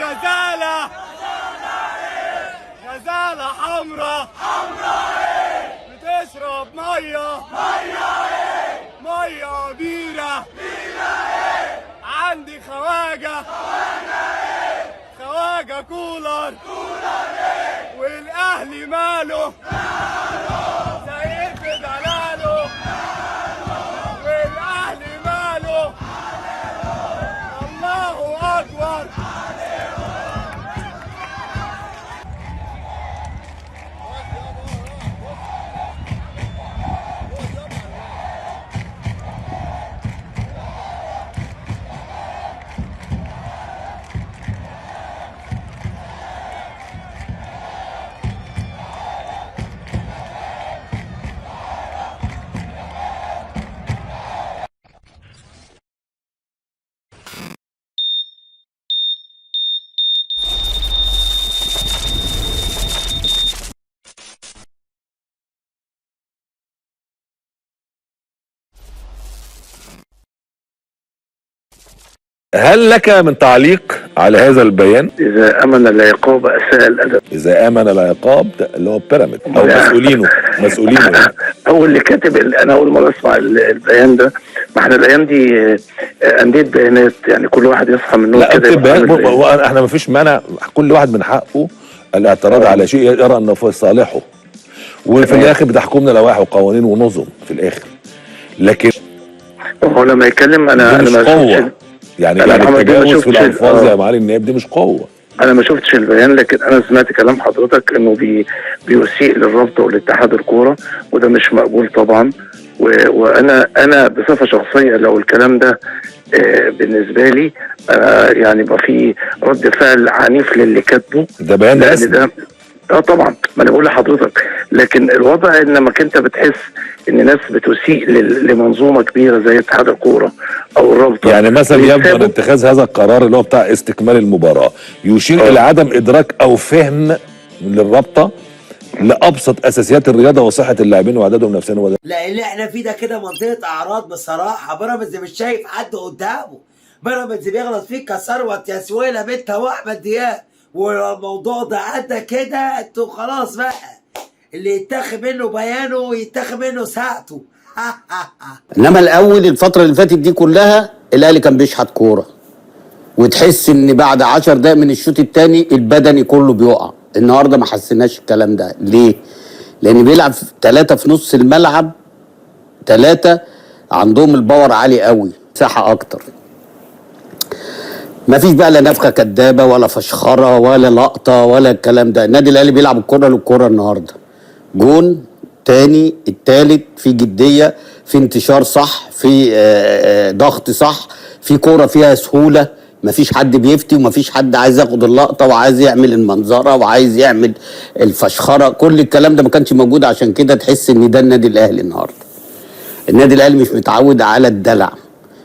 غزالة غزالة حمرا حمرا ايه بتشرب مية مية ايه مية بيرة بيرة ايه عندي خواجة خواجة ايه خواجة كولر كولر ايه والأهلي ماله ماله سايق في دلالة ماله والأهلي ماله الله أكبر. هل لك من تعليق على هذا البيان؟ إذا أمن العقاب أساء الأدب. إذا آمن العقاب اللي هو بيراميد أو مسؤولينه هو اللي كاتب. أنا أول مرة أسمع البيان ده. ما إحنا الأيام دي أندية بيانات، يعني كل واحد يصحى من النوم كده. لا إحنا ما فيش مانع، كل واحد من حقه الاعتراض على شيء يرى أنه في صالحه، وفي الآخر بتحكمنا لوائح وقوانين ونظم في الآخر. لكن هو لما يتكلم أنا ما شفتش يعني التجاوز في الالفاظ يا معالي النائب دي مش قوة. انا ما شفتش البيان، لكن انا سمعت كلام حضرتك انه بيسيء للرابطة والاتحاد الكورة، وده مش مقبول طبعا. وانا بصفة شخصية لو الكلام ده بالنسبة لي يعني يبقى في رد فعل عنيف للي كاتبه ده بيان رسمي. طبعا، ما انا بقول لحضرتك. لكن الوضع انما انت بتحس ان ناس بتسيء لمنظومه كبيرة زي اتحاد الكورة او الرابطة. يعني مثلا يبدو ان اتخاذ هذا القرار اللي هو بتاع استكمال المباراة يشير الى عدم ادراك او فهم للرابطة لابسط اساسيات الرياضة وصحة اللاعبين وعددهم نفسيا. لا اللي احنا فيه ده كده منطقة اعراض بصراحة. بيراميدز مش شايف حد قدامه، بيراميدز بيغلط فيك كثروت يا سويلة بنت واحمد دياب، والموضوع ده عدى كده انتوا خلاص بقى، اللي يتاخد منه بيانه ويتاخد منه ساعته. انما الاول الفترة اللي فاتت دي كلها الاهلي كان بيشحت كورة، وتحس ان بعد 10 دقايق من الشوط الثاني البدني كله بيقع. النهارده ما حسيناش الكلام ده. ليه؟ لان بيلعب 3 في نص الملعب، 3 عندهم ال power عالي قوي، مساحة اكتر. ما فيش بقى لا نفخه كدابه ولا فشخره ولا لقطة ولا الكلام ده. النادي الاهلي بيلعب الكره للكرة النهارده. جون تاني، التالت، في جدية، في انتشار صح، في ضغط صح، في كورة فيها سهولة، مفيش حد بيفتي ومفيش حد عايز ياخد اللقطة وعايز يعمل المنظره وعايز يعمل الفشخره. كل الكلام ده ما كانش موجود. عشان كده تحس ان ده النادي الاهلي النهارده. النادي الاهلي مش متعود على الدلع،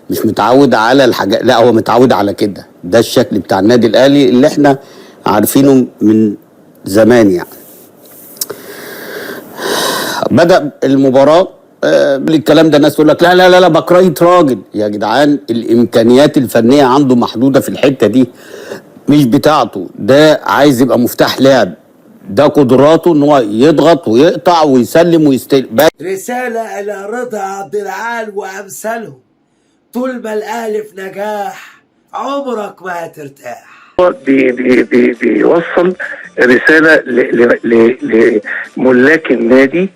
مش متعود على الحاجات، لا هو متعود على كده. ده الشكل بتاع النادي الاهلي اللي احنا عارفينه من زمان. يعني بدأ المباراة بالكلام ده، الناس تقول لك لا لا لا لا بكرهية راجل. يا جدعان الامكانيات الفنية عنده محدودة في الحتة دي، مش بتاعته. ده عايز يبقى مفتاح لعب، ده قدراته ان هو يضغط ويقطع ويسلم ويستلم. رسالة الى رضا عبد العال وامثالهم، طول ما الاهلي في نجاح عمرك ما هترتاح. بي بي بي بيوصل رسالة لملاك النادي،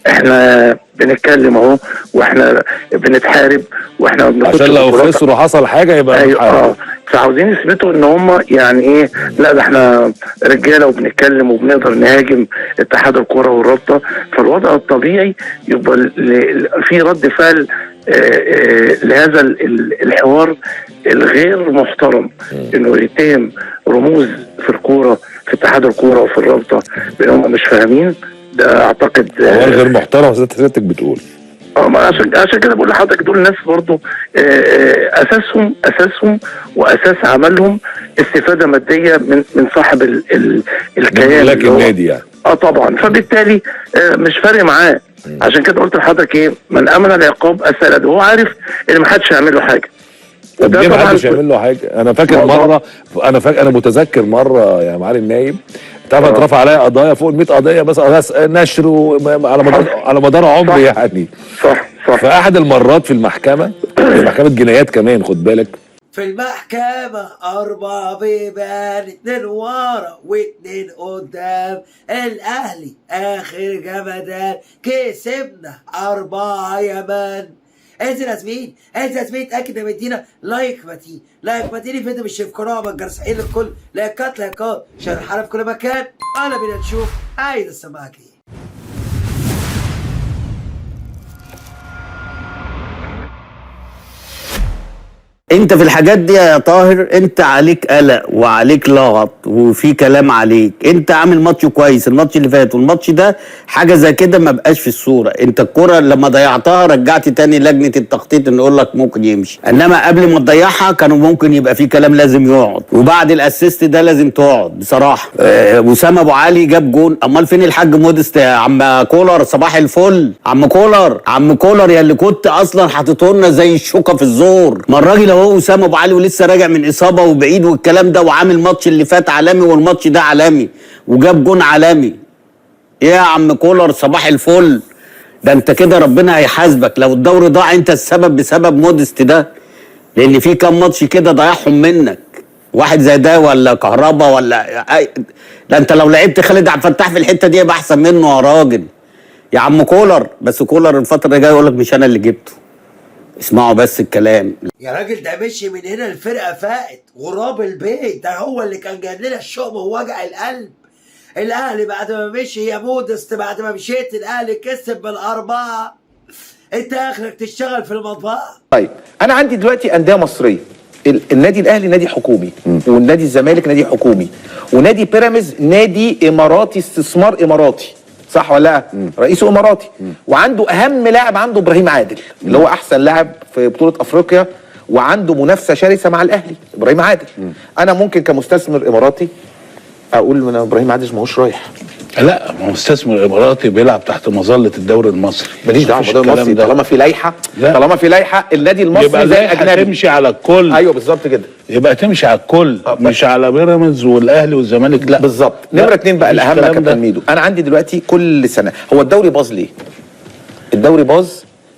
احنا بنتكلم اهو واحنا بنتحارب واحنا ما بناخدش عشان لو خسروا حصل حاجة يبقى ايوه. فعاوزين يثبتوا ان هم يعني ايه، لا ده احنا رجاله وبنتكلم وبنقدر نهاجم اتحاد الكورة والرابطه. فالوضع الطبيعي يبقى في رد فعل لهذا الحوار الغير محترم، انه يتهم رموز في الكورة في اتحاد الكورة وفي الرابطة بان هم مش فاهمين. ده اعتقد حوار غير محترم زي سيادتك بتقول. ما عشان كده بقول لحضرتك دول ناس برضو اساسهم واساس عملهم استفاده مادية من صاحب الكيان ملاك النادي يعني. طبعا، فبالتالي مش فارق معاه. عشان كده قلت لحضرتك ايه، من امن العقاب اساء الادب. هو عارف ان ما حدش هيعمل له حاجة. طب وده ليه ما طبعاً حدش يعمل له حاجة؟ انا فاكر مرة، انا متذكر مرة يا معالي النايب، تعرف اترفع عليا قضايا فوق ال 100 قضية، بس قضايا نشر على مدار عمري يعني. صح صح. فاحد المرات في المحكمة، في محكمة جنايات كمان، خد بالك، في المحكمة 4 بيبان، 2 ورا و2 قدام، الأهلي آخر جمدان، كسبنا 4 يا man. انزل يا زميل، انزل يا زميل، اتأكد يا مدينا like متين، like متين، الفيديو مش في قناة ما الجرس للكل، لايكات لايكات، share الحلقة في كل مكان. يلا بينا نشوف عايز اسمعك ايه. انت في الحاجات دي يا طاهر انت عليك قلق وعليك لغط وفي كلام عليك. انت عامل ماتش كويس الماتش اللي فات والماتش ده حاجة زي كده ما بقاش في الصورة. انت الكره لما ضيعتها رجعت تاني لجنة التخطيط ان يقول لك ممكن يمشي، انما قبل ما تضيعها كانوا ممكن يبقى في كلام لازم يقعد، وبعد ال assist ده لازم تقعد بصراحة. وسام ابو علي جاب جون، امال فين الحاج مودست يا عم كولر؟ صباح الفل عم كولر، عم كولر يا اللي كنت اصلا حاططه لنا زي الشوكة في الزور. ما الراجل اهو وسام ابو علي ولسه راجع من اصابه وبعيد والكلام ده، وعامل ماتش اللي فات عالمي والماتش ده عالمي وجاب جون عالمي. يا عم كولر صباح الفل، ده انت كده ربنا هيحاسبك لو الدوري ضاع، انت السبب بسبب مودست ده، لان في كام ماتش كده ضيعهم منك، واحد زي ده ولا كهربا ولا ده انت لو لعبت خالد عبد الفتاح في الحتة دي يبقى احسن منه يا راجل يا عم كولر. بس كولر الفترة اللي جاية يقول لك مش انا اللي جبته، اسمعوا بس الكلام. يا راجل ده مشي من هنا الفرقة فاقت، غراب البيت ده هو اللي كان جايب لنا الشؤم ووجع القلب. الاهلي بعد ما مشي يا مودست، بعد ما مشيت الاهلي كسب بال4، انت اخرك تشتغل في المطبخ. طيب انا عندي دلوقتي اندية مصرية، النادي الاهلي نادي حكومي، والنادي الزمالك نادي حكومي، ونادي بيراميدز نادي اماراتي، استثمار اماراتي، صح ولا لا؟ رئيسه اماراتي، وعنده اهم لاعب عنده ابراهيم عادل اللي هو احسن لاعب في بطوله افريقيا، وعنده منافسه شرسة مع الاهلي ابراهيم عادل. انا ممكن كمستثمر اماراتي اقول من ابراهيم عادل ما هوش رايح. لا، ما هو مستثمر اماراتي بيلعب تحت مظلة الدوري المصري، ماليش دعوه بالدوري المصري طالما في لائحة، طالما في لائحة النادي المصري يبقى زي الاجنبي تمشي على الكل. ايوه بالظبط كده، يبقى تمشي على الكل، مش على بيراميدز والاهلي والزمالك، لا بالظبط. نمره 2 بقى الاهم يا كابتن ميدو، انا عندي دلوقتي كل سنة هو الدوري باظ ليه؟ الدوري باظ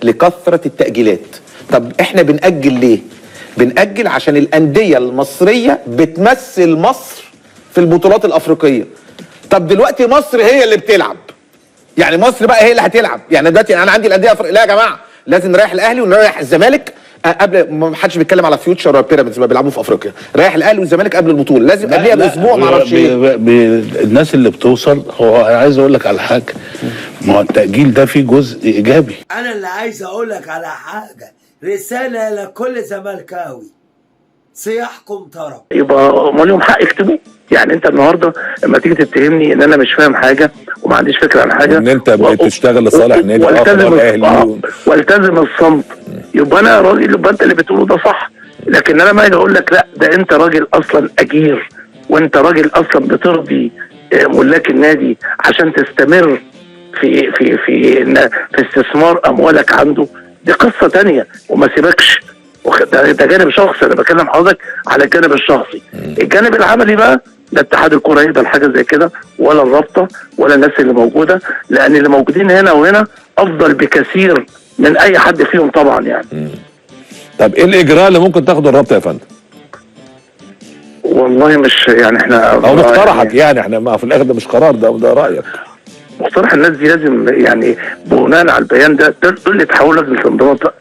لكثرة التاجيلات. طب احنا بنأجل ليه؟ بنأجل عشان الاندية المصرية بتمثل مصر في البطولات الافريقية. طب دلوقتي مصر هي اللي بتلعب، يعني مصر بقى هي اللي هتلعب، يعني دلوقتي انا عندي الاندية لا يا جماعة لازم نريح الاهلي ونريح الزمالك قبل، ما حدش بيتكلم على فيوتشر ولا بيراميدز ما بيلعبوا في افريقيا، ريح الاهلي والزمالك قبل البطولة، لازم قبلها باسبوع ما اعرفش ايه. الناس اللي بتوصل، هو انا عايز اقول لك على حاجة، ما هو التاجيل ده فيه جزء ايجابي. انا اللي عايز اقول لك على حاجة، رسالة لكل زملكاوي، صياحكم طرب. يبقى هم لهم حق يكتبوه. يعني انت النهارده لما تيجي تتهمني ان انا مش فاهم حاجة وما عنديش فكرة عن حاجة، ان انت بتشتغل لصالح نادي اخر الاهلي والتزم الصمت، يبقى انا راجل، يبقى انت اللي بتقوله ده صح. لكن انا ما اجي اقول لك لا ده انت راجل اصلا اجير، وانت راجل اصلا بترضي ملاك النادي عشان تستمر في في في في استثمار اموالك عنده، دي قصة ثانية وما سيبكش. ده جانب شخصي، انا بكلم حضرتك على الجانب الشخصي. الجانب العملي بقى لا اتحاد الكورة يقبل حاجة زي كده، ولا الرابطة، ولا الناس اللي موجودة، لان اللي موجودين هنا وهنا افضل بكثير من اي حد فيهم طبعا يعني. طب ايه الاجراء اللي ممكن تاخده الرابطة يا فندم؟ والله مش يعني احنا او مقترحك يعني احنا ما في الاخر ده مش قرار، ده رايك. مقترح الناس دي لازم يعني بناء على البيان ده، دول اللي اتحولوا لجنة الانضباط،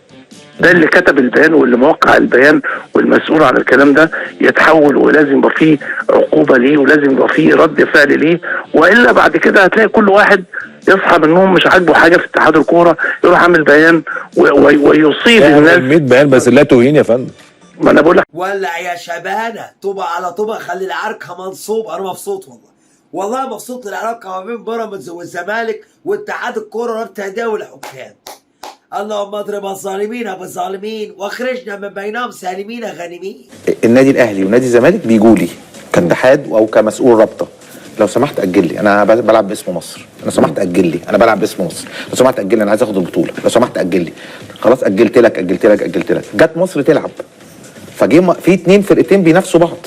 ده اللي كتب البيان واللي موقع البيان والمسؤول عن الكلام ده يتحول، ولازم يبقى فيه عقوبه ليه، ولازم يبقى فيه رد فعل ليه، والا بعد كده هتلاقي كل واحد يصحى من النوم مش عاجبه حاجة في اتحاد الكورة يروح عامل بيان ويصيب الناس. 100 بيان بس لا تهين يا فندم. ما انا بقول لك ولع يا شبانه، طوبة على طوبة، خلي العركه منصوب. انا مبسوط والله، والله مبسوط للعلاقة ما بين بيراميدز والزمالك واتحاد الكورة ورابطه الاندية والحكام. اللهم اضرب الظالمين بالظالمين واخرجنا من بينهم سالمين غانمين. النادي الاهلي ونادي الزمالك بيجوا لي كاتحاد او كمسؤول رابطه، لو سمحت اجل لي، انا بلعب باسم مصر، لو سمحت اجل لي، انا بلعب باسم مصر، لو سمحت اجل لي، انا عايز اخد البطولة، لو سمحت اجل لي. خلاص اجلت لك اجلت لك اجلت لك، جت مصر تلعب، فجه في 2 فرقتين بينافسوا بعض،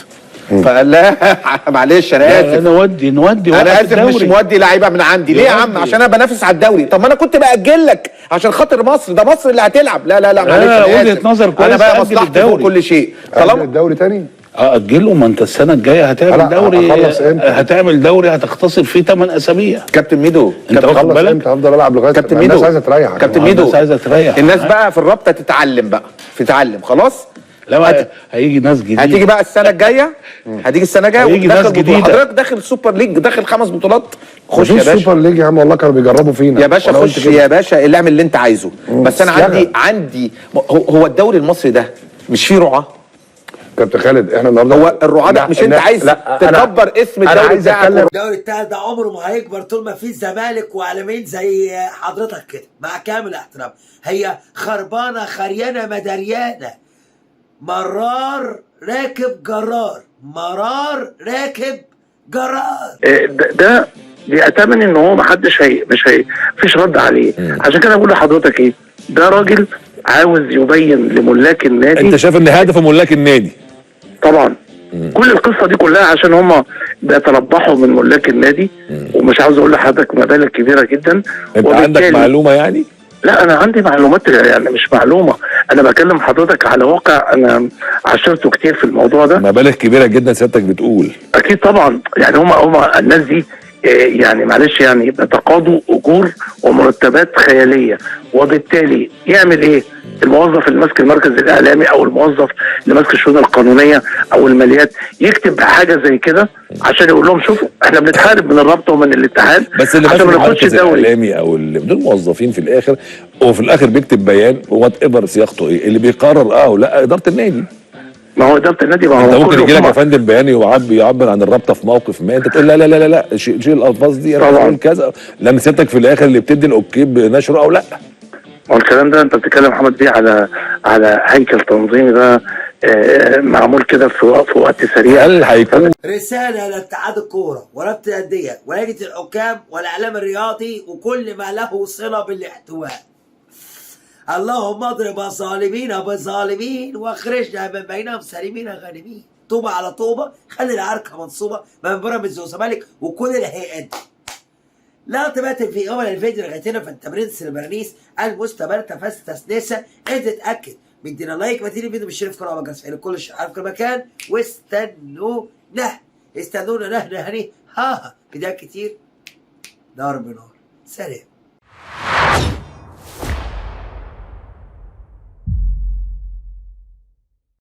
فقال لا معلش انا اسف، نودي انا اسف مش مودي لعيبة من عندي. ليه يا عم؟ عشان انا بنافس على الدوري. طب ما انا كنت باجل لك عشان خاطر مصر، ده مصر اللي هتلعب. لا لا لا معلش انا وجهه نظر كويسة، انا بقى مصلحتي فوق كل شيء. طالما الدوري تاني اجله، ما انت السنة الجاية هتعمل دوري، هتعمل دوري هتختصر فيه 8 اسابيع. كابتن ميدو انت واخد بالك؟ امتى هفضل العب لغاية كابتن ميدو؟ الناس عايزه تريح. كابتن ميدو الناس عايزه تريح. الناس بقى في الرابطة تتعلم بقى، تتعلم خلاص. لا هيجي ناس جديدة، هتيجي بقى السنة الجاية، هتيجي السنة الجاية هيجي ناس جديدة. حضرتك داخل super league، داخل 5 بطولات، خش يا باشا super league يا عم، والله كانوا بيجربوا فينا يا باشا. خش يا باشا، اللي اعمل اللي انت عايزه. بس انا عندي هو الدوري المصري ده مش فيه رعاه؟ كابتن خالد احنا النهارده هو الرعاة ده مش انت عايز تكبر اسم الدوري بتاعك؟ الدوري بتاعك ده عمره ما هيكبر طول ما في زمالك وعالمين زي حضرتك كده، مع كامل احترام. هي خربانة خريانه مدريانه، مرار راكب جرار، مرار راكب جرار. ده بيأتمن ان هو محدش هي مش هي مفيش رد عليه. عشان كده بقول لحضرتك ايه، ده راجل عاوز يبين لملاك النادي. انت شايف ان هدفه ملاك النادي؟ طبعا. كل القصة دي كلها عشان هم بيتربحوا من ملاك النادي. ومش عاوز اقول لحضرتك مبالغ كبيرة جدا. انت عندك معلومة يعني؟ لا انا عندي معلومات، يعني مش معلومة، انا بكلم حضرتك على واقع انا عاشرته كتير في الموضوع ده. مبالغ كبيرة جدا سيادتك بتقول. اكيد طبعا، يعني هم الناس دي يعني معلش يعني بيتقاضوا اجور ومرتبات خيالية، وبالتالي يعمل ايه؟ الموظف اللي ماسك المركز الاعلامي او الموظف اللي ماسك الشؤون القانونية او الماليات يكتب حاجة زي كده عشان يقول لهم شوفوا احنا بنتحارب من الرابطة ومن الاتحاد، بس اللي ماسك المركز الاعلامي او اللي دول موظفين في الاخر، وفي الاخر بيكتب بيان whatever صياغته ايه، اللي بيقرر اه ولا ادارة النادي. ما هو ادارة النادي، ما هو انت ممكن يجي لك يا فندم بيان يعبر عن الرابطة في موقف ما، انت تقول لا لا لا لا شيل الالفاظ دي، انا بقول كذا، لان سيادتك في الاخر اللي بتدي ال okay بنشره او لا. ما هو الكلام ده انت بتتكلم محمد بيه على هيكل تنظيمي ده معمول كده في وقت سريع. هل هيكون رسالة لاتحاد الكورة ورابطه الاندية ولجنه الحكام والاعلام الرياضي وكل ما له صله بالاحتواء؟ اللهم اضرب الظالمين بالظالمين واخرجنا من بينهم سالمين غانمين. طوبة على طوبة، خلي العركه منصوبه من بيراميدز والزمالك وكل الهيئات دي. لا تبات في اول الفيديو لغايتنا في التمرين البرنيس المستمر فاستسنسه. انت تتاكد مدينا like، ما تيجي الفيديو بالشير في قناة مجلس لكل الشعب في كل مكان، واستنونا استنونا نهني ها فيديوهات كتير نار بنار. سلام.